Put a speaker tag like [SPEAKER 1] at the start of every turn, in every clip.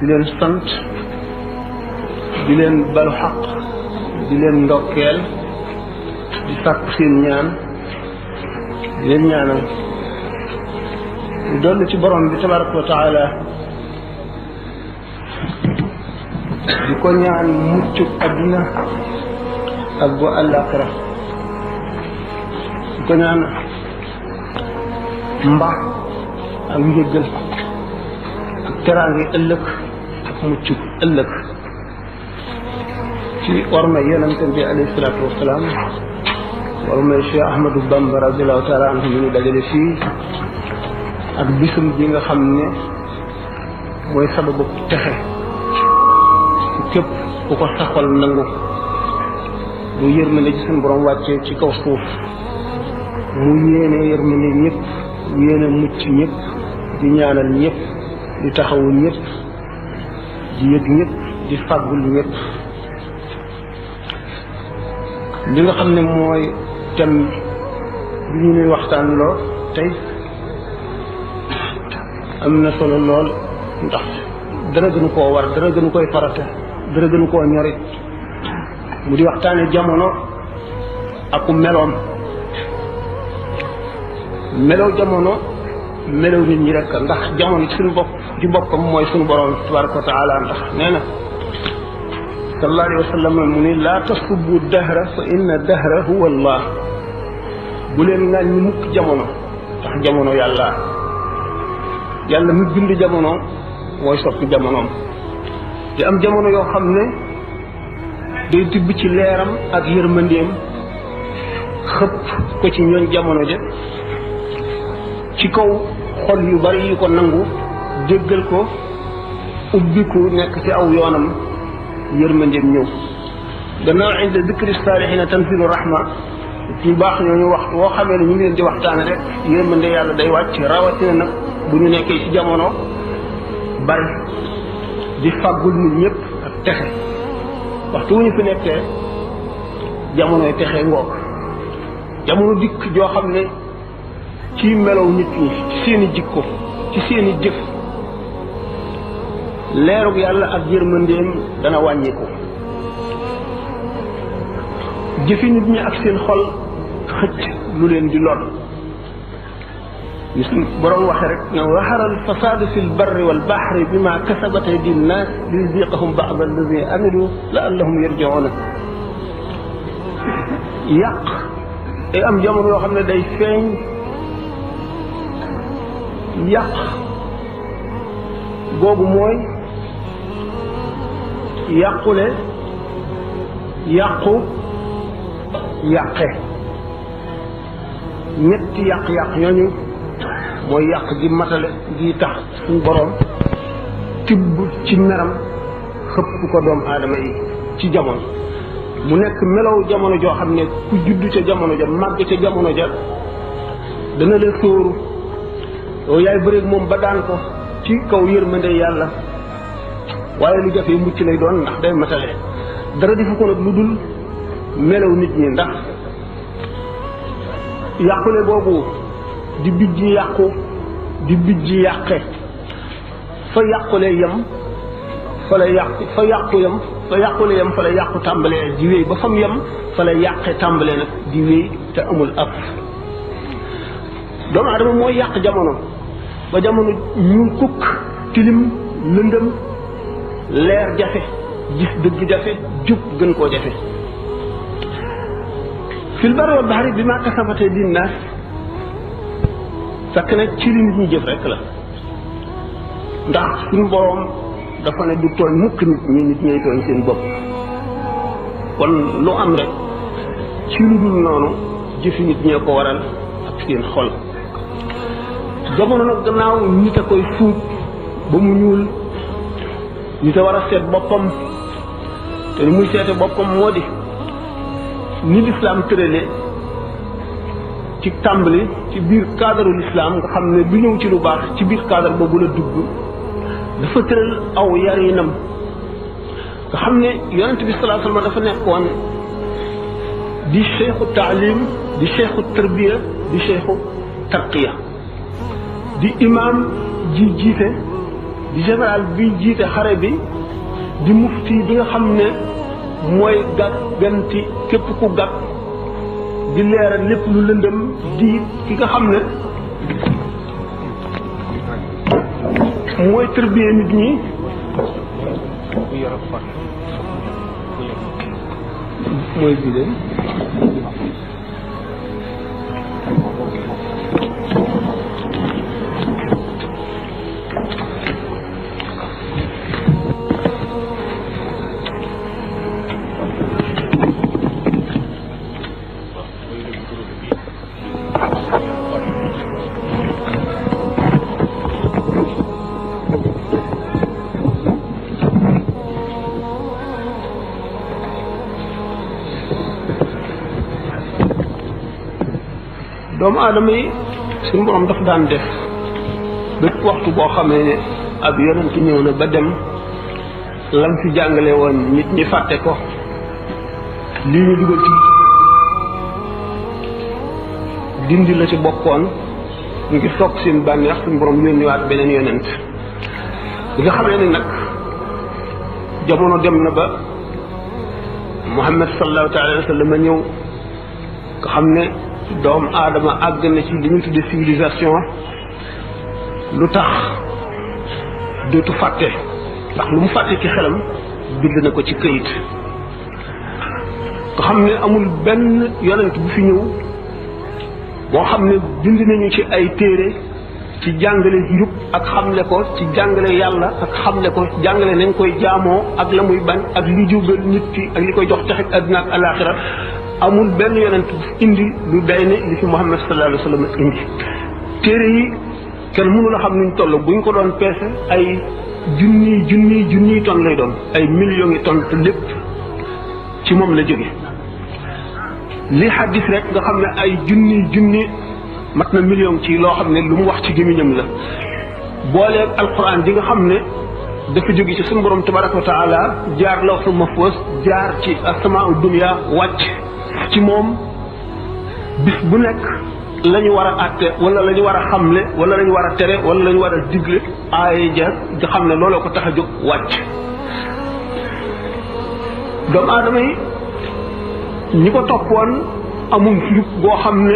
[SPEAKER 1] di leen sant di leen balu xaq di leen ndokkeel di sàkku seen ñaan di leen ñaanal di dolli ci borom bi tabaraka wa taala di ko ñaan muccu adduna ak bu àllaaxira di ko ñaan mbaax ak njëggal ak teraange ëllëg ak muccu ëllëg ci orma yonente bi alayhi salaatu wasalaam orma Cheikh Ahmadou Bamba radiallahu taala anhu mi ñu dajale fii ak bisum bi nga xam ne mooy sababu texe ci képp ku ko saxal nangu mu yërmande ci suñu borom wàccee ci kaw suuf mu yéene yërmande ñëpp yéene mucc ñëpp di ñaanal ñëpp di taxawu ñëpp di yëg ñëpp di fàggul ñëpp li nga xam ne mooy thème bi ñu nuy waxtaan loo tey am na solo lool ndax dara gënu koo war dara gënu koy farata dara gënu koo ñorit mu di waxtaane jamono ak meloom melow jamono melow nit ñi rek ndax jamono ci suñu bopp ci boppam mooy suñu borom tabaraka wa taala ndax nee na sallallahu alayhi wa sallam mu ni laa tasubbu dahra fa inna dahra huwa allah bu leen ngaan ñu mukk jamono ndax jamono yàlla mi bind jamono mooy soppi jamonoom te am jamono yoo xam ne day tibb ci leeram ak yërmandeem xëpp ko ci ñooñ jamono ja ci kaw xol yu bari yu ko nangu déggal ko ubbiku nekk ci aw yoonam yërmandeem ñëw gannaaw inda dikri saalihiina tanzilu rahma ci baax ñooñu wax woo xamee ne ñu ngi leen di waxtaane rek yërmande yàlla day wàcc rawatina nag bu ñu nekkee ci jamono bari di fàggul nit ñëpp ak texe waxtu wu ñu fi nekkee jamonoy texe ngoog jamono dikk joo xam ne ci melow nit ñi ci seeni jikko ci seeni jëf leerug yàlla ak yërmandeem dana wàññiku jëfi nit ñi ak seen xol xëcc lu leen di lor ni suñ borom waxe rek ne zahara al fasadu fi l barri wal bahri bima kasabat aydi nnas liyuziqahum ba'd alladi amilu la'allahum yarji'una yàq day am jamono yoo xam ne day feeñ yàq googu mooy yàqule yàqu yàqe ñetti yàq-yàq ñooñu mooy yàq gi matale gi tax suñ borom tibb ci meram xëpp ko doomu aadama yi ci jamono mu nekk melow jamono joo xam ne ku judd ca jamono ja màgg ca jamono ja dana la sóoru yow yaay bëreeg moom ba daan ko ci kaw yërmande yàlla waaye lu jafe mucc lay doon ndax day matale dara defu ko nag lu dul melaw nit ñi ndax yàqule boobu di bijji yàqu di bijji yàqe fa yàqule yem fa la yàqu fa yàqu yem fa yàqule yem fa la yàqu tàmbalee di wéy ba fam yem fa la yàqe tàmbalee nag di wéy te amul ab doomu adama mooy yàq jamono ba jamono ñuul kukk tilim lëndëm leer jafe gis dëgg jafe jub gën koo jafe fil barri wal bahri bi ma kasabate din naas fekk na ci li nit ñi jëf rek la ndax suñu boroom dafa ne du tooñ mukk nit ñay tooñ seen bopp kon lu am rek ci lu dul noonu jëfi nit ñee ko waral ak seen xol jamono nag gannaaw nit a koy fuut ba mu ñuul nit a war a seet boppam te ni muy seete boppam moo di ni lislaam tërale ci tàmbali ci biir cadre lislaam nga xam ne du ñëw ci lu baax ci biir cadre boobu la dugg dafa tëral aw yarinam nga xam ne yonent bi sallallahu alayhi wasallam dafa nekkoon di cheikhu taalim di cheikhu tarbiya di cheikhu tarqiya di imam ji jiite di général bi jiite xare bi di mufti bi nga xam ne mooy gàgganti képp ku gàgg di leeral lépp lu lëndëm di ki nga xam ne mooy tërbiye nit ñi mooy bii de doomu aadama yi suñu borom dafa daan def bépp waxtu boo xamee ne ab yonent ñëw na ba dem lam fi jàngale woon nit ñi fàtte ko lii ñu dugal ci dindi la ci bokkoon ngir toog seen bànneex suñu borom yónniwaat beneen yonent bi nga xamee ne nag jamono dem na ba Muhammad sallallahu taala alayhi wa sallam ñëw nga xam ne doomu aadama àgg na ci li ñu tudde civilisation lu tax dootu fàtte ndax lu mu fàtte ci xelam bind na ko ci këyit nga xam ne amul benn yonent bu fi ñëw boo xam ne bind nañu ci ay téere ci jàngale njub ak xamle ko ci jàngale yàlla ak xamle ko jàngale nañ koy jaamoo ak la muy bañ ak li jubal nit ki ak li koy jox texit àddina ak alaaxira amul benn yonent indi lu day ne li fi Muhammad sallallahu alayhi wa sallam indi téere yi kenn mënu la xam nuñ toll buñ ko doon peese ay junniy tonnes lay doon ay millions yi tonnes te lépp ci moom la jóge li xaddis rek nga xam ne ay junni mat na million ci loo xam ne lu mu wax ci gémmiñam la booleeg alquran di nga xam ne dafa jóge ci suñu borom tabaraka wa taala jaar lawhul mahfuz jaar ci asamaau dunya wàcc ci moom bis bu nekk la ñu war a àtte wala la ñu war a xamle wala la ñu war a tere wala la ñu war a digle aaya ja nga xam ne looloo ko tax a jóg wàcc doomu aadama yi ñi ko toppoon amul njub boo xam ne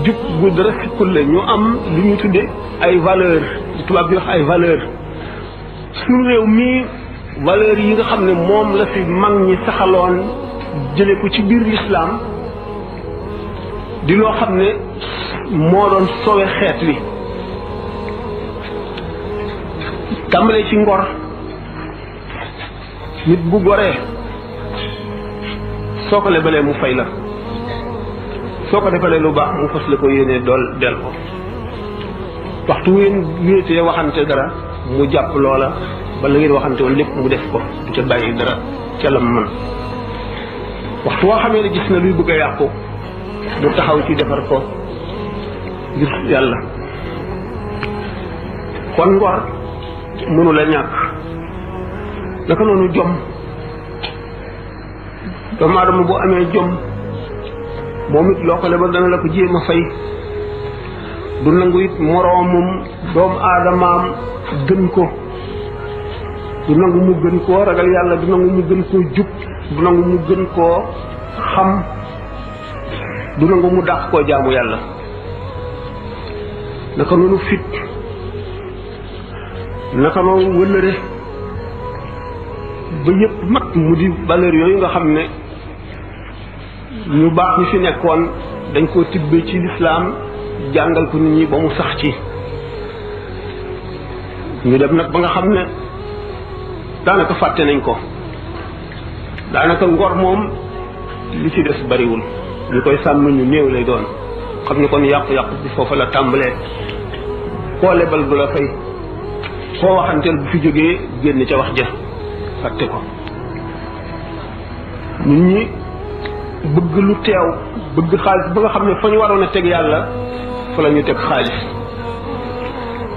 [SPEAKER 1] jub bu dara sikkul la ñu am li ñu tudde ay valeur tubaab bi wax ay valeur suñu réew mii valeur yi nga xam ne moom la fi mag ñi saxaloon jële ko ci biir lislaam di loo xam ne moo doon sowe xeet wi tàmbalee ci ngor nit bu goree soo ko lebalee mu fay la soo ko defalee lu baax mu fas la ko yéenee dool del ko waxtu ngeen wéetee waxante dara mu jàpp loola ba la ngeen waxante woon lépp mu def ko du ca bàyyi dara ca la mën waxtu woo xamee ne gis na luy bëgg a yàqu mu taxaw ci defar ko ngir yàlla kon ngor mënu la ñàkk naka noonu jom doomu aadama bu amee jom moom it loo ko lebal dana la ko jéem a fay du nangu it moroomum doomu aadamaam gën ko du nangu mu gën koo ragal yàlla du nangu mu gën koo jub du nangu mu gën koo xam du nangu mu dàq koo jaamu yàlla naka noonu fit naka noonu wëllëre ba yëpp mat mu di valeur yooyu nga xam ne ñu baax ñi fi nekkoon dañ koo tibbee ci lislaam jàngal ko nit ñi ba mu sax ci ñu dem nag ba nga xam ne daanaka fàtte nañ ko daanaka ngor moom li ci des bariwul ñu koy sàmm ñu néew lay doon xam ne kon yàqu-yàqu bi foofa la tàmbalee koo lebal bu la fay koo waxanteel bu fi jógee génn ca wax ja fàtte ko nit ñi bëgg lu teew bëgg xaalis ba nga xam ne fa ñu waroon a teg yàlla fa la ñu teg xaalis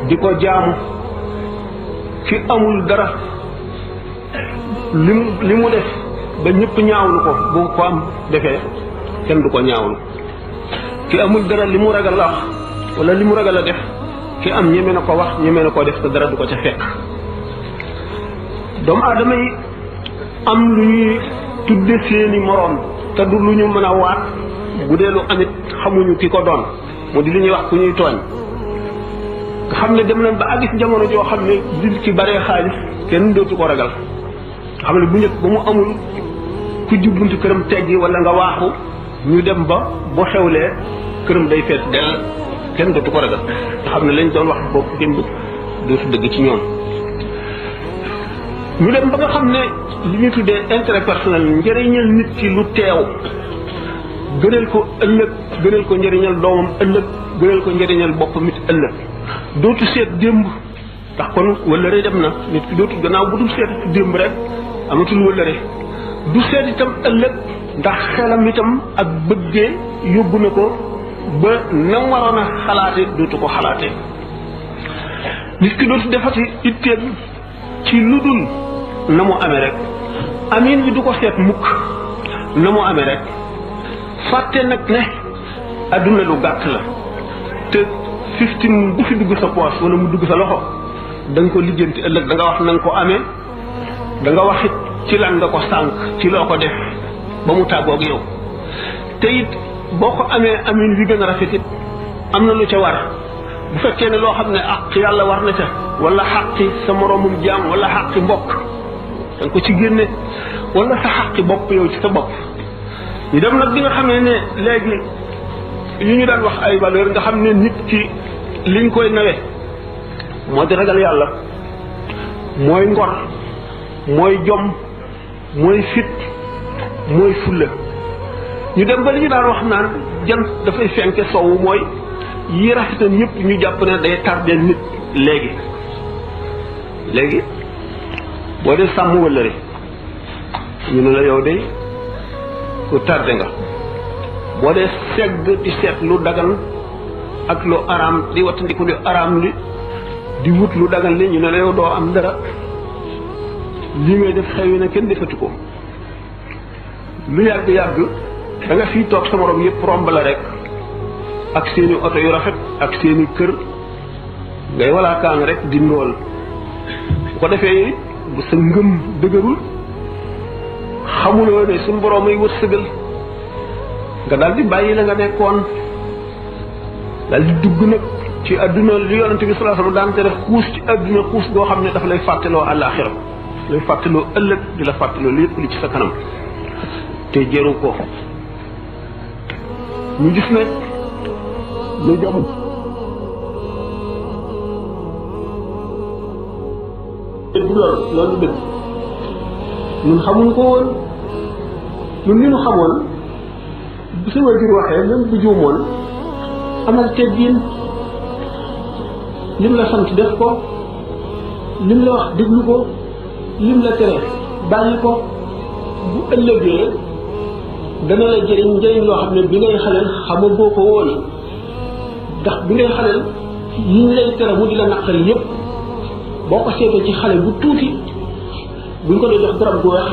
[SPEAKER 1] di ko jaamu ki amul dara li mu def ba ñëpp ñaawlu ko bu ko am defee kenn du ko ñaawlu ki amul dara li mu ragal a wax wala li mu ragal a def ki am ñeme na ko wax ñeme na koo def te dara du ko ca fekk doomu aadama yi am lu ñuy tudde seeni moroom te du lu ñu mën a waat bu dee lu amit xamuñu ki ko doon moo di li ñuy wax ku ñuy tooñ nga xam ne dem nañ ba àgg ci jamono joo xam ne di ci baree xaalis kenn dootu ko ragal nga xam ne bu njëkk ba mu amul ku jubbuntu këram teggi wala nga waaxu ñu dem ba boo xewlee këram day fees dell kenn dootu ko ragal nga xam ne lañ doon wax boobu démb dootu dëgg ci ñoom ñu dem ba nga xam ne li ñu tuddee intérêt personnel njëriñal nit ki lu teew gënal ko ëllëg gënal ko njëriñal doomam ëllëg gënal ko njëriñal boppam it ëllëg dootu seet démb ndax kon wëllëre dem na nit ki dootu gannaaw bu dul seet démb rek amatul wëllëre du seet itam ëllëg ndax xelam itam ak bëggee yóbbu na ko ba na waroon a xalaate dootu ko xalaatee nit ki dootu defati itteem ci lu dul na mu amee rek amin bi du ko seet mukk na mu amee rek fàtte nag ne adduna lu gàtt la te 15 bu fi dugg sa poche wala mu dugg sa loxo da nga ko lijjanti ëllëg da nga wax na nga ko amee da nga wax it ci lan nga ko sànq ci loo ko def ba mu tàggoog yow te it boo ko amee amin wi gën a rafet it am na lu ca war bu fekkee ne loo xam ne àq yàlla war na ca wala xaqi sa moroomum jaam wala xaqi mbokk da nga ko ci génne wala sa xaqi bopp yow ci sa bopp ñu dem nag bi nga xamee ne léegi yu ñu daan wax ay valeur nga xam ne nit ki liñ koy nawe moo di ragal yàlla mooy ngor mooy jom mooy fit mooy fulla ñu dem ba li ñu daan wax naan jant dafay fenke sowwu mooy yi rafetan yëpp ñu jàpp ne day tardeel nit léegi boo dee sàmm wëllëre ñu ne la yow de ku tardé nga boo dee segg di seet lu dagan ak lu araam di wattandiku lu araam li di wut lu dagan li ñu ne la yow doo am dara li ngay def xew na kenn defatu ko lu yàgg-yàgg da nga fii toog sa morom yëpp romb la rek ak seeni oto yu rafet ak seeni kër ngay walaakaan rek di ndool bu ko defee bu sa ngëm dëgërul xamuloo ne suñu borom ay wërsëgal nga daal di bàyyi la nga nekkoon daal di dugg nag ci adduna li yonente bi sallallahu alayhi wasallam daan te def xuus ci adduna xuus goo xam ne dafa lay fàttaloo àllaaxira lay fàttaloo ëllëg di la fàttaloo lépp li ci sa kanam te jëru ko ñu gis ne lu jom loolu dëgg ñun xamuñ ko woon ñun li ñu xamoon bu sa wajur waxee même bu juumoon amal teggin lim la sant def ko lim la wax déglu ko lim la tere bàyyi ko bu ëllëgee dana la jëriñ njëriñ loo xam ne bi ngay xaleel xamagoo ko woon ndax bi ngay xaleel yi ñu lay tere mu di la naqari yépp boo ko seetee ci xale bu tuuti buñ ko dee jox garab gu weex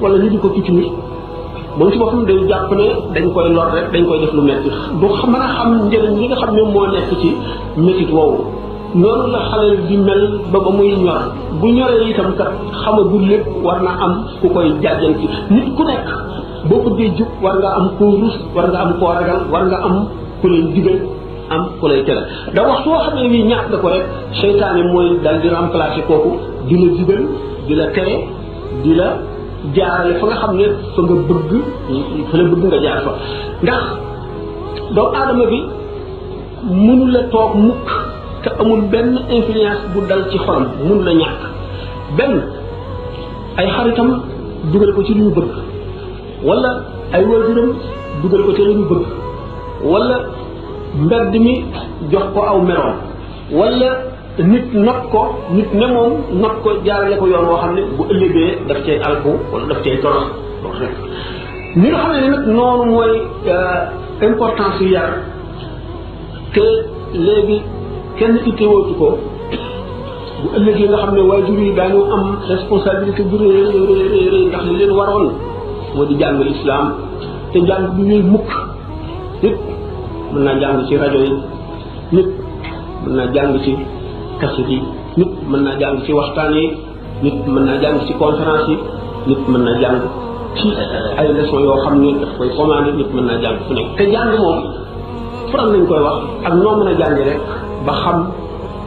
[SPEAKER 1] wala ñu di ko picc mi moom ci boppam day jàpp ne dañ koy lor rek dañ koy def lu metti du mën a xam njëriñ li nga xam ne moo nekk ci métit woowu noonu la xale di mel ba muy ñor bu ñoree itam kat xamagul lépp war na am ku koy jàjjanti nit ku nekk boo ko dee jub war nga am koo rus war nga am koo ragal war nga am ku lay digal am ku lay tere da wax soo xamee ni ñàkk nga ko rek seytaane mooy dal di remplacer kooku di la digal di la tere di la jaarale fa nga xam ne fa nga bëgg nga jaar fa ndax doomu aadama bi mënu la toog mukk te amul benn influence bu dal ci xolam mënu la ñàkk benn ay xaritam dugal ko ci lu ñu bëgg wala ay waajuram dugal ko ci lu ñu bëgg wala mbedd mi jox ko aw meroom wala nit not ko nit ne moom not ko jaarale ko yoon woo xam ne bu ëllëgee daf cay alku wala daf cay toros ñi nga xam ne nag noonu mooy importance yu yar te léegi kenn ittewootu ko bu ëllëgee nga xam ne waajur yi daañu am responsabilité bu rëy rëy ndax li leen waroon moo di jàng islam te jàng bu ñuy mukk nit mën naa jàng ci rajo yi nit mën naa jàng ci kaset yi nit mën naa jàng ci waxtaan yi
[SPEAKER 2] nit mën naa jàng ci conférence yi nit mën na jàng ci ay leçons yoo xam ne daf koy commandé nit mën naa jàng fu nekk te jàng moom faral nañ koy wax ak noo mën a jàngi rek ba xam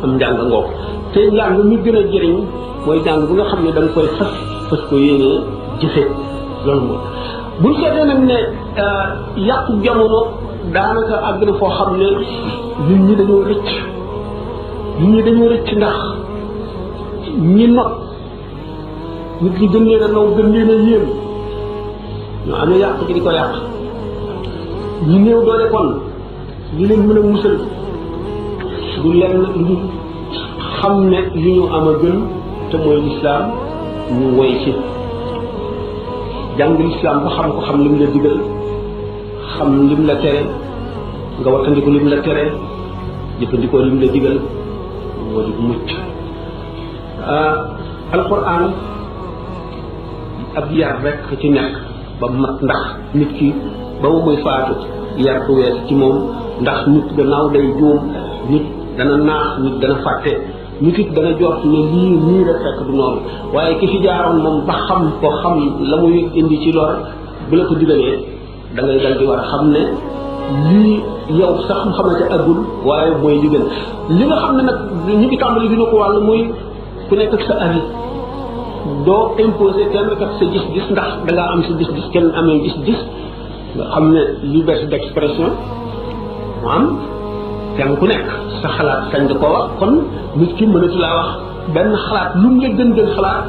[SPEAKER 2] am njàng ngoog te njàng mi gën a jëriñ mooy jàng bu nga xam ne da nga koy fas ko yéenee jëfe loolu moom buñ seetee nag ne yàqu jamono daanaka àgg na foo xam ne nit ñi dañoo rëcc ndax ñi not nit ñi gën leen a naw gën leen a yéem ñoo amee yàq gi di ko yàq ñi néew doole kon li leen mën a musal du lenn lu dul xam ne li ñu am a gën te mooy lislaam ñu woy ci jàng lislaam ba xam ko xam lim la digal xam lim la tere nga wattandiku lim la tere jëfandikoo lim la digal moo di mucc alquran ab yar rek ci nekk ba mat ndax nit ki ba mu muy faatu yar ku wees ci moom ndax nit gannaaw day juum nit dana naax nit dana fàtte nit it dana jot ne lii nii la fekk du noonu waaye ki fi jaaroon moom ba xam ko xam la muy indi ci lor bu la ko digalee da ngay dal di war a xam ne lii yow sax xamante agul waaye mooy li gën li nga xam ne nag ñu ngi tàmbali dina ko wàll muy ku nekk ak sa avis doo imposer kenn kat sa gis-gis ndax da ngaa am sa gis-gis kenn amee gis-gis nga xam ne liberté d'expression mu am kenn ku nekk sa xalaat sañ nga koo wax kon nit ki mënatu laa wax benn xalaat lu mu la gën xalaat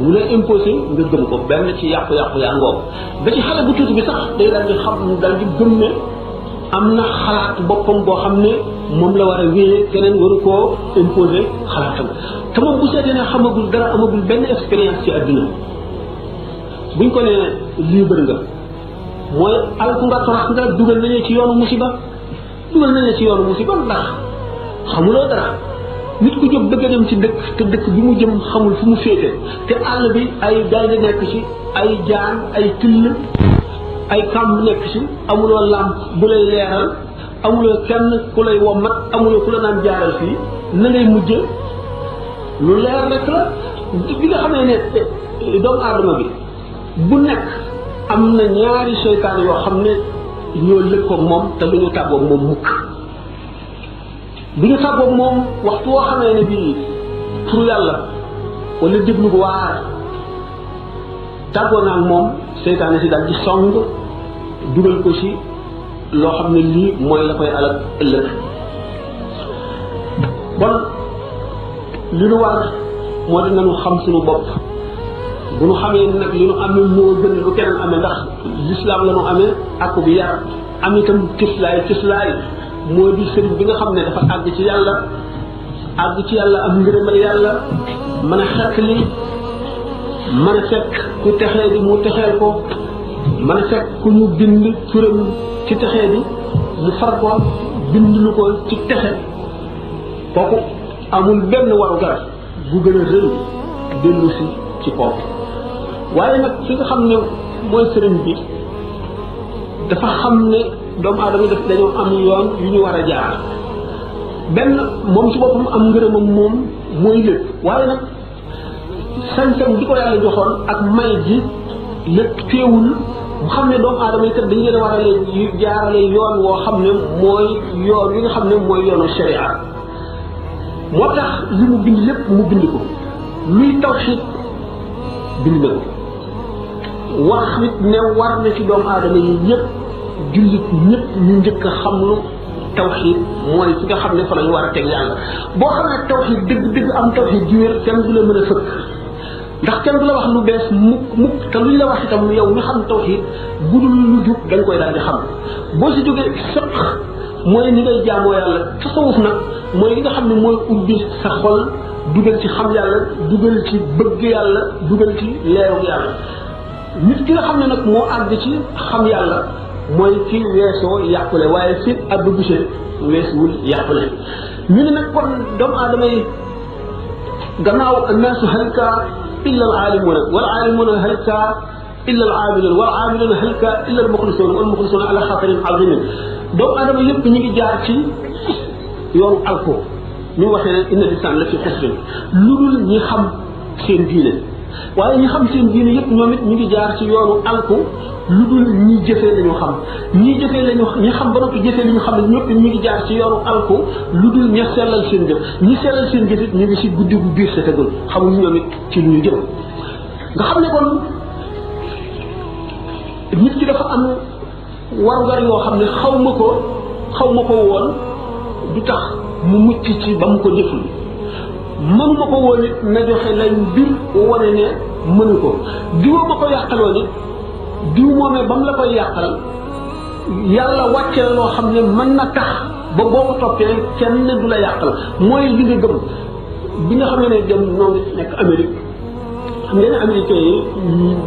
[SPEAKER 2] mu la imposé nga gëm ko benn ci yàqu-yàqu yaa ngoogu ba ci xale bu tuuti bi sax day daal di xam daal di gëm ne am na xalaat boppam boo xam ne moom la war a wéyee keneen waru koo imposé xalaatam te moom bu seetee ne xamagul dara amagul benn expérience ci àdduna buñ ko nee libre nga mooy alku nga torax nga dugal nañu ci yoonu musiba ndax xamuloo dara nit ku jóg bëgg a dem ci dëkk te dëkk bi mu jëm xamul fu mu féete te àll bi ay gaynde nekk ci ay jaan ay till ay kàmb nekk ci amuloo làmp bu lay leeral amuloo kenn ku lay wommat amuloo ku la naan jaaral fii na ngay mujj lu leer rek la bi nga xamee ne doomu aadama bi bu nekk am na ñaari seytaan yoo xam ne ñoo lëkkoog moom te lu ñu tàggoog moom mukk bu ñu tàggoog moom waxtu woo xamee ne bii pour yàlla wala déglu bu waar tàggoo naa ak moom seytaane si daal di song dugal ko ci loo xam ne lii mooy la koy alal ëllëg bon li nu war moo di nañu xam suñu bopp bu nu xamee nag li nu amee moo gën lu keneen amee ndax l'islam la nu amee ak bi yar am itam kislaay moo di sëriñ bi nga xam ne dafa àgg ci yàlla am ngërëmal yàlla mën a xekk li mën a fekk ku texee di mu texeel ko mën a fekk ku ñu bind turam ci texee di mu far ko bind lu ko ci texe kooku amul benn waru gar bu gën a rëy dellu si ci kooku waaye nag ki nga xam ne mooy sëriñ bi dafa xam ne doomu aadama daf dañoo am yoon yu ñu war a jaar benn moom ci boppam am ngërëmam moom mooy lépp waaye nag sañ-sañ di ko yàlla joxoon ak may ji lépp teewul mu xam ne doomu aadama yi kat dañu leen a war a leen jaarale yoon woo xam ne mooy yoon yi nga xam ne mooy yoonu sharia moo tax li mu bind lépp mu bind ko luy tawxiid bind na ko wax nit ne war na ci doomu aadama yi ñëpp jullit ñëpp ñu njëkk a xam lu tawxiid mooy fi nga xam ne fa lañu war a teg yàlla boo xam ne tawxiid dëgg am tawxiid ji wér kenn du la mën a fëkk ndax kenn du la wax lu bees mukk te luñ la wax itam yow mi xam tawxiid budul lu jub dañ koy daal di xam boo si jógee fiq mooy ni ngay jaamoo yàlla tasawuf nag mooy li nga xam ne mooy ubbi sa xol dugal ci xam yàlla dugal ci bëgg yàlla dugal ci leeru yàlla nit ki nga xam ne nag moo àgg ci xam yàlla mooy ci weesoo yàqule waaye fi àgg bise weesuwul yàqule ñu ne nag kon doomu aadama yi gannaaw annaasu halka illa al aalimuuna wal aalimuuna halka illa al aabiduuna wal aabiduuna halka illa al muxlisuuna wal muxlisuuna ala xatarin azimin doomu aadama yëpp ñu ngi jaar ci yoonu alko ñu waxee ne inna lisaan la fi xusrin lu dul ñi xam seen diine waaye ñi xam seen diine yëpp ñoom it ñu ngi jaar ci yoonu alku lu dul ñi jëfee la ñu xam ñi jëfee la ñu ñi xam ba noppi jëfee li ñu xam ne ñëpp ñu ngi jaar ci yoonu alku lu dul ña sellal seen jëf ñi sellal seen jëf it ñu ngi si guddi gu biir sa tëgul xamuñu ñoom it ci lu ñu jëm nga xam ne kon nit ki dafa am warugar yoo xam ne xaw ma ko woon du tax mu mucc ci ba mu ko deful mënuma ko woon it na joxe lay mbir wane ne mënu ko diwa ma ko yàqaloon it diw moomee ba mu la koy yàqal yàlla wàcce la loo xam ne mën na tax ba boo ko toppee kenn du la yàqal mooy li nga gëm bi nga xam ne dem noo ngi nekk Amérique xam ngeen ne américain yi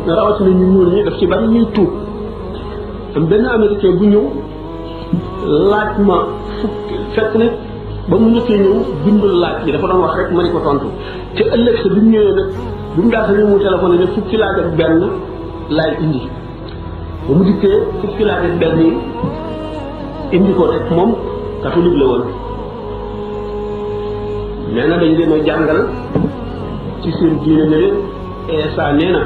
[SPEAKER 2] rawatina ñu ñuul ñi daf ci bari ñuy tuub am benn américain bu ñëw laaj ma fukki fekk ne ba mu njëkkee ñëw bindul laaj bi dafa doon wax rek ma ni ko tontu te ëllëg sa bi mu ñëwee nag bi mu daata ñëw mu téléphoné ne fukki laaj ak benn laay indi ba mu dikkee fukki laaj ak benn yi indi ko rek moom catholique la woon nee na dañ leen a jàngal ci seen diine ne leen Eesa nee na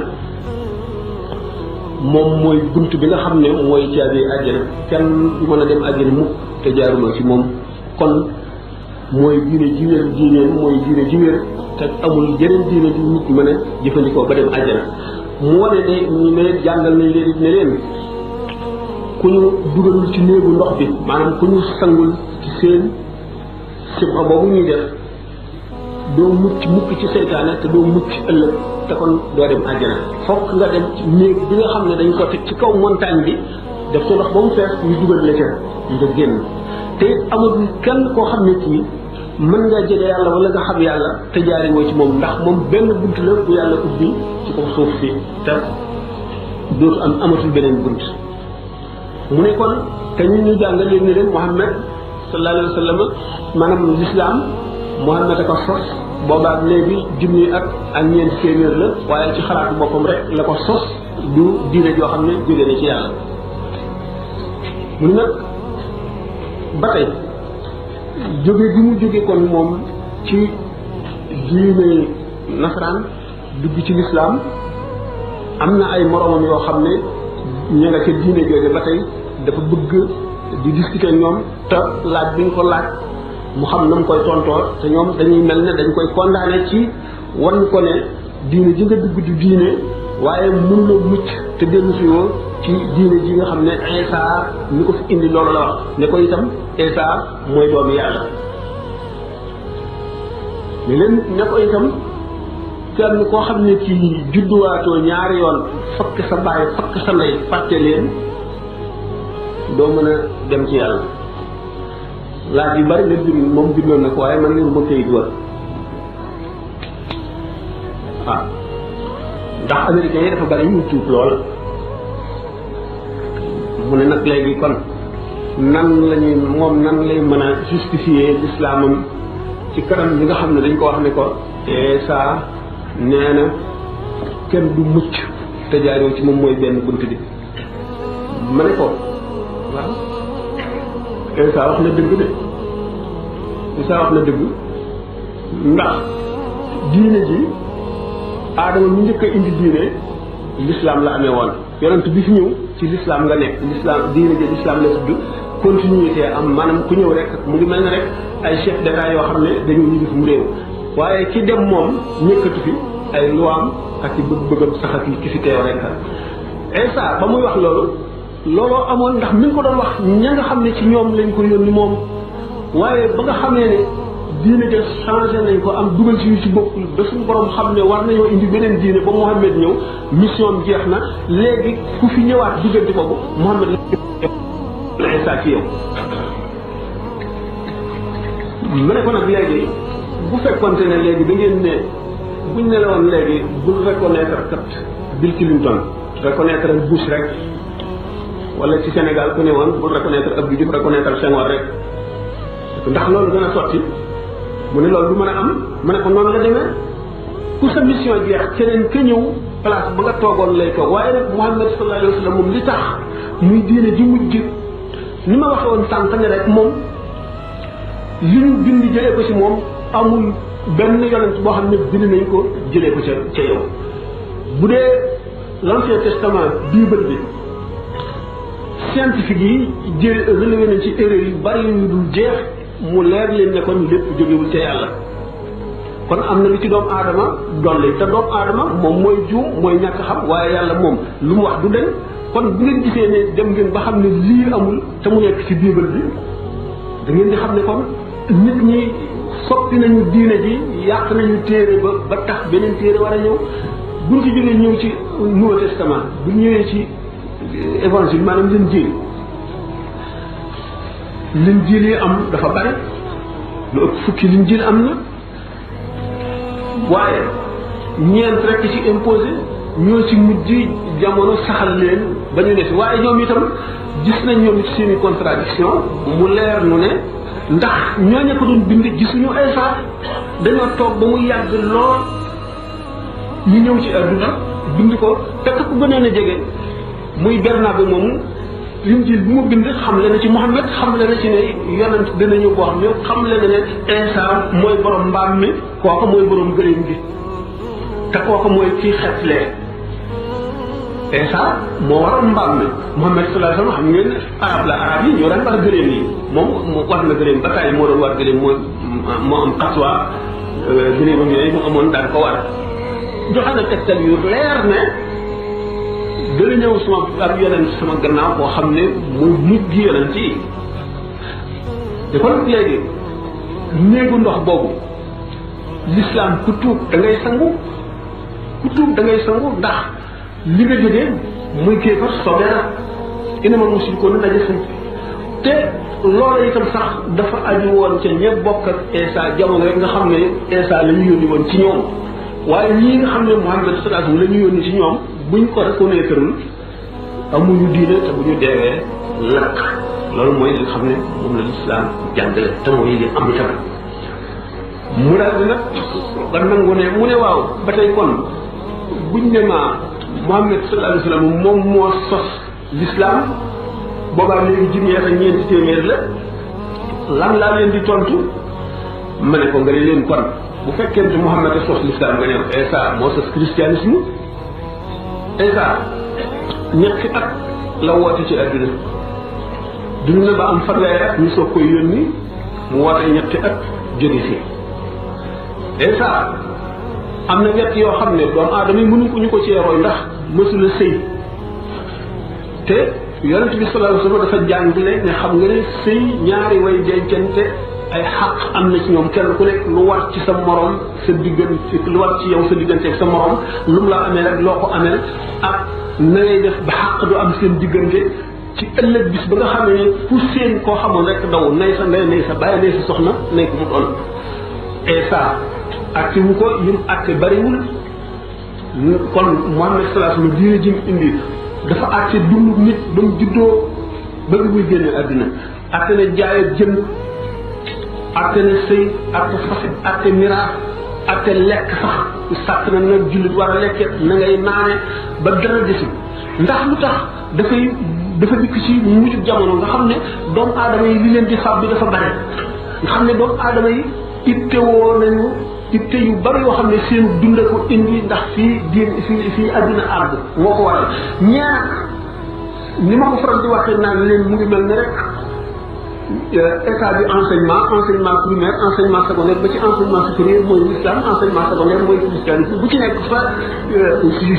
[SPEAKER 2] moom mooy bunt bi nga xam ne mooy caabi àjjana kenn du mën a dem àjjana mukk te jaaruloo ci moom kon mooy diine ji wér diineen mooy diine ji wér te amul jeneen diine ji nit mën a jëfandikoo ba dem àjjana mu wane ne ñu ne jàngal nañ leen ne leen ku ñu dugalul ci néegu ndox bi maanaam ku ñu sangul ci seen sibxa boobu ñuy def doo mucc mukk ci seytaane te doo mucc ëllëg te kon doo dem àjjana fokk nga dem ci néeg bi nga xam ne dañ ko teg ci kaw montagne bi def ko ndox ba mu fees ñu dugal la ca nga génn te it amul kenn koo xam ne kii mën nga jege yàlla wala nga xam yàlla te jaari woo ci moom ndax moom benn bunt la bu yàlla ubbi ci kaw suuf si te dootu am amatul beneen bunt mu ne kon te ñun ñu jàngal leen ne leen Muhammad sallallahu alayhi wa sallam maanaam l'islam Muhammad a ko sos boobaak léegi junni ak ñeenti téeméer la waaye ci xalaatu boppam rek la ko sos du diine joo xam ne jóge na ci yàlla mu ne nag ba tey jóge bi mu jóge kon moom ci diine nasaraan dugg ci lislaam am na ay moromam yoo xam ne ña nga ca diine jooje ba tey dafa bëgg di discuter ñoom te laaj bi nga ko laaj mu xam na mu koy tontoo te ñoom dañuy mel ne dañ koy condamné ci wan ko ne diine ji nga dugg du diine waaye mënuloo mucc te dellu si woo ci diine ji nga xam ne Isa ni ko fi indi loolu la wax ne ko itam Isa mooy doomu yàlla ne leen ne ko itam kenn koo xam ne ci judduwaatoo ñaari yoon fakk sa baay fakk sa ndey fàtte leen doo mën a dem ci yàlla laaj yu bari la bind moom bindoon na ko waaye man li ma koy dugal waaw ndax américains yi dafa bari ñu tuub lool mu ne nag léegi kon nan lañuy moom nan lay mën a justifier l'islamam ci kanam ñi nga xam ne dañ ko wax ne ko saa nee na kenn du mucc te jaaroo ci moom mooy benn bunt bi ma ne ko waaw Isa wax na dëgg de Isa wax na dëgg ndax diine ji aadama mu njëkk a indi diine l'islam la amee woon yonent bi fi ñëw ci l'islam nga nekk l'islam diine ji l'islam la tudd continuité am maanaam ku ñëw rek mu ngi mel ne rek ay chef d'état yoo xam ne dañoo ñu gis mu réew waaye ki dem moom ñëkkatu fi ay luwaam ak ci bëgg-bëggam sax ak ki fi teew rek Isa ba muy wax looloo amoon ndax mi ngi ko doon wax ña nga xam ne ci ñoom lañ ko yónni moom waaye ba nga xamee ne diine ja changé nañ ko am dugal ci yu ci bokkul ba suñu borom xam ne war nañoo indi beneen diine ba Muhammad ñëw mission jeex na léegi ku fi ñëwaat diggante boobu Muhammad la Isa ci yow mu ne ko nag léegi bu fekkonte ne léegi da ngeen ne buñ ne la woon léegi bul reconnaître kat Bill Clinton reconnaître ak Bush rek wala ci Sénégal ku ne woon bul reconnaître Abdou Diouf reconnaître Senghor rek ndax loolu dana sotti mu ne loolu du mën a am mu ne ko noonu la demee ku sa mission jeex keneen ka ñëw place ba nga toogoon lay toog waaye nag Muhammad sallallahu alayhi wa sallam moom li tax muy diine ji mujj ni ma waxe woon sànq ne rek moom li ñu bind jëlee ko ci moom amul benn yonent boo xam ne bind nañ ko jëlee ko ca yow. bu dee l'Ancien Testament Bible bi scientifique yi relevé nañ ci erreur yu bari yu dul jeex mu leer leen ne kon lépp jógewul ca yàlla. kon am na lu ci doomu aadama dolli te doomu aadama moom mooy juum mooy ñàkk xam waaye yàlla moom lu mu wax du deñ kon bu ngeen gisee ne dem ngeen ba xam ne lii amul te mu nekk ci Bible bi da ngeen di xam ne kon nit ñi soppi nañu diine ji yàq nañu téere ba tax beneen téere war a ñëw buñ ci jógee ñëw ci Nouveau Testament bu ñëwee ci évangile maanaam Linjiil yi am dafa bari lu ëpp fukki Linjiil am na waaye ñeent rek ci imposé ñoo ci mujj jamono saxal leen ba ñu ne fi waaye ñoom itam gis nañ ñoom ci seeni contradiction mu leer nu ne ndax ñooñu ko doon bind gisuñu Isa dañoo toog ba mu yàgg lool ñu ñëw ci àdduna bind ko te ku gënoon a jege muy Bernabe moomu Linjiil bi mu bind xam le na ci Muhammad xam le na ci ne yonent dina ñëw boo xam ne xam le na ne Isa mooy borom mbaam mi kooku mooy borom gëléem gi te kooku mooy kii xetlee Isa moo waroon mbaam mi Muhammad sallallahu alayhi wa sallam xam ngeen arab yi ñoo daan war gëléem yi moom war na gëléem ba tey moo doon war gëléem moo am xaswa gëléemam yooyu mu amoon daan ko war joxe na tegtal yu leer ne dana ñëw sama ab yonent sama gannaaw boo xam ne mooy mujj yonent yi te kon léegi néegu ndox boobu l'islam ku tuub da ngay sangu ku tuub da ngay sangu ndax li nga jógee muy kéefar sobe na innamal mushrikuuna najasun te loola itam sax dafa aju woon ca ña bokk ak Isa jamono rek nga xam ne Isa la ñu yónni woon ci ñoom waaye ñii nga xam ne Muhammad sallallahu alayhi wa sallam la ñu yónni ci ñoom buñ ko reconnaître amuñu diine te bu ñu deewee lakk loolu mooy li nga xam ne moom la lislaam jàngale te mooy li am itam mu daal di nag ba nangu ne mu ne waaw ba tey kon buñ ne ma Muhammad sallallahu alayhi wa sallam moom moo sos lislaam boobaa léegi junni ak ñeenti téeméer la lan laa leen di tontu ma ne ko nga ne leen kon bu fekkente Muhammad a sos lislaam nga ne Isa moo sos christianisme Isa ñetti at la woote ci àdduna dund na ba am fanweeri at ñu soog koy yónni mu woote ñetti at jóge fi Isa am na wet yoo xam ne doomu aadama yi mënu ko ñu ko cee roy ndax mësula sëy te yonent bi sallallahu alayhi wasallam dafa jàngale ne xam nga ne sëy ñaari way dencante ay xaq am na ci ñoom kenn ku nekk lu war ci sa morom sa diggante lu war ci yow sa diggante ak sa morom lu mu la amee rek loo ko amee ak na ngay def ba xaq du am seen diggante ci ëllëg bis ba nga xam ne fu seen koo xamoon rek daw nay sa ndey nay sa bàyyi nay sa soxna nay ko mu doon Isa acte wu ko yim acte bariwul kon Muhammad sallallahu alayhi wasallam diine jim indi dafa acte dund nit ba mu juddoo ba bi muy génne àdduna acte ne jaay ak jënd acte ne sëy acte fase acte miraas acte lekk sax sàkk na nag jullit war a lekke na ngay naane ba dara desul ndax lu tax dafa dikk ci mujj jamono nga xam ne doomu aadama yi li leen di fab bi dafa bare nga xam ne doomu aadama yi ittewoo nañu itte yu bari yoo xam ne seen dund ko indi ndax fii àdduna àgg moo ko waral ñaar ni ma ko faral di waxee naan leen mu ngi mel ne rek état bi enseignement primaire enseignement secondaire ba ci enseignement supérieur mooy l'islam enseignement secondaire mooy christianisme bu ci nekk fa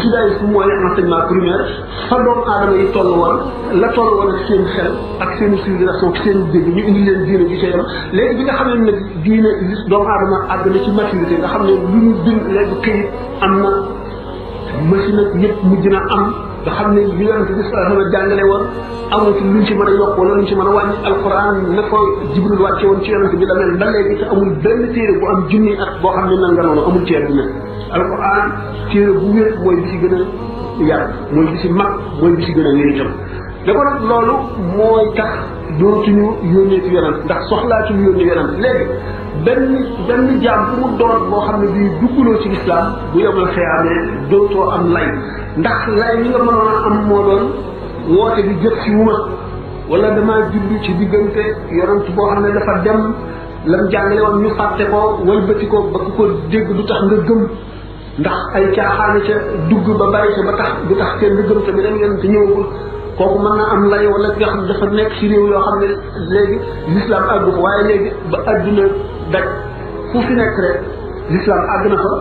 [SPEAKER 2] judaïsme mooy enseignement primaire fa doomu aadama yi toll woon la toll woon ak seen xel ak seen civilisation ak seen dégg ñu indi leen diine ji ca yam léegi bi nga xam ne nag diine doomu aadama àgg na ci maturité nga xam ne lu ñu bind léegi këyit am na machine ak yëpp mujj na am nga xam ne li yonent bi sallallahu alayhi wa sallam jàngale woon amul ci luñ ci mën a yokk wala luñ ci mën a wàññi alquran na ko Jibril wàcce woon ci yonent bi damel ba léegi te amul benn téere bu am junni at boo xam ne mel nga noonu amul ci àdduna alquran téere bu wér mooy bi ci gën a yar mooy bi ci mag mooy bi ci gën a wér itam da ko nag loolu mooy tax dootuñu yónnee ci yonent ndax soxlaatuñu yónnee yonent léegi benn jaam bu mu doon boo xam ne bii duggloo ci lislaam bu yomal xiyaamee dootoo am lay ndax lay li nga mënoon a am moo doon woote bi jot ci wuma wala damaa juddu ci diggante yonent boo xam ne dafa dem lam jàngale woon ñu fàtte ko walbati ko ba ku ko dégg du tax nga gëm ndax ay caaxaane ca dugg ba bari ca ba tax du tax kenn nga gëm te beneen yoon te ñëwagul kooku mën na am lay wala nga xam dafa nekk ci réew yoo xam ne léegi l'islam àggu fa waaye léegi ba adduna daj fu fi nekk rek l'islam àgg na fa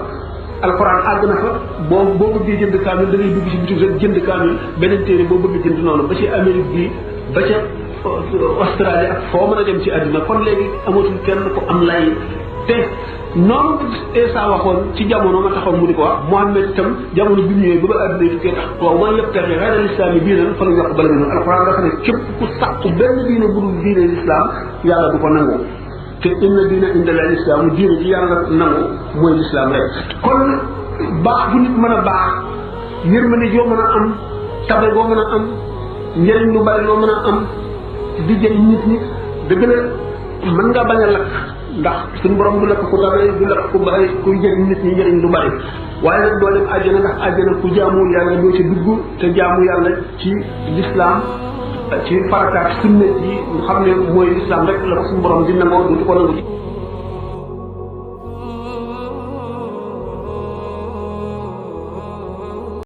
[SPEAKER 2] alquran àgg na fa boo bëggee jënd kaamil da ngay dugg ci bitim rek jënd kaamil beneen téere boo bëgg jënd noonu ba ci Amérique bi ba ca Australie ak foo mën a dem ci àdduna kon léegi amatul kenn ko am lay te noonu Isa waxoon ci jamono ma taxaw mu di ko wax Muhammad itam jamono bi ñëwee ba ba àdduna tukkee tax waaw man yëpp taxee xëy na l'islam yi diinan fa la yokk bala nga alquran dafa ne képp ku sàkku benn diine bu dul diine l'islam yàlla du ko nangu te inna diina inda la islam diine ji yàlla nangu mooy l'islam rek kon baax bu nit mën a baax yërmande joo mën a am tabe boo mën a am njëriñ lu bari loo mën a am di jëriñ nit ñi dëgg la mën nga bañ a lakk ndax suñu borom du lakk ku tabe du lakk ku bari kuy jëriñ nit ñi njëriñ lu bari waaye nag doo dem àjjana ndax àjjana ku jaamul yàlla doo ci dugg te jaamu yàlla ci l'islam ci farataak sunna yi nga xam ne mooy l'islam rek la ko suñu borom di nangoo du ko nangu ci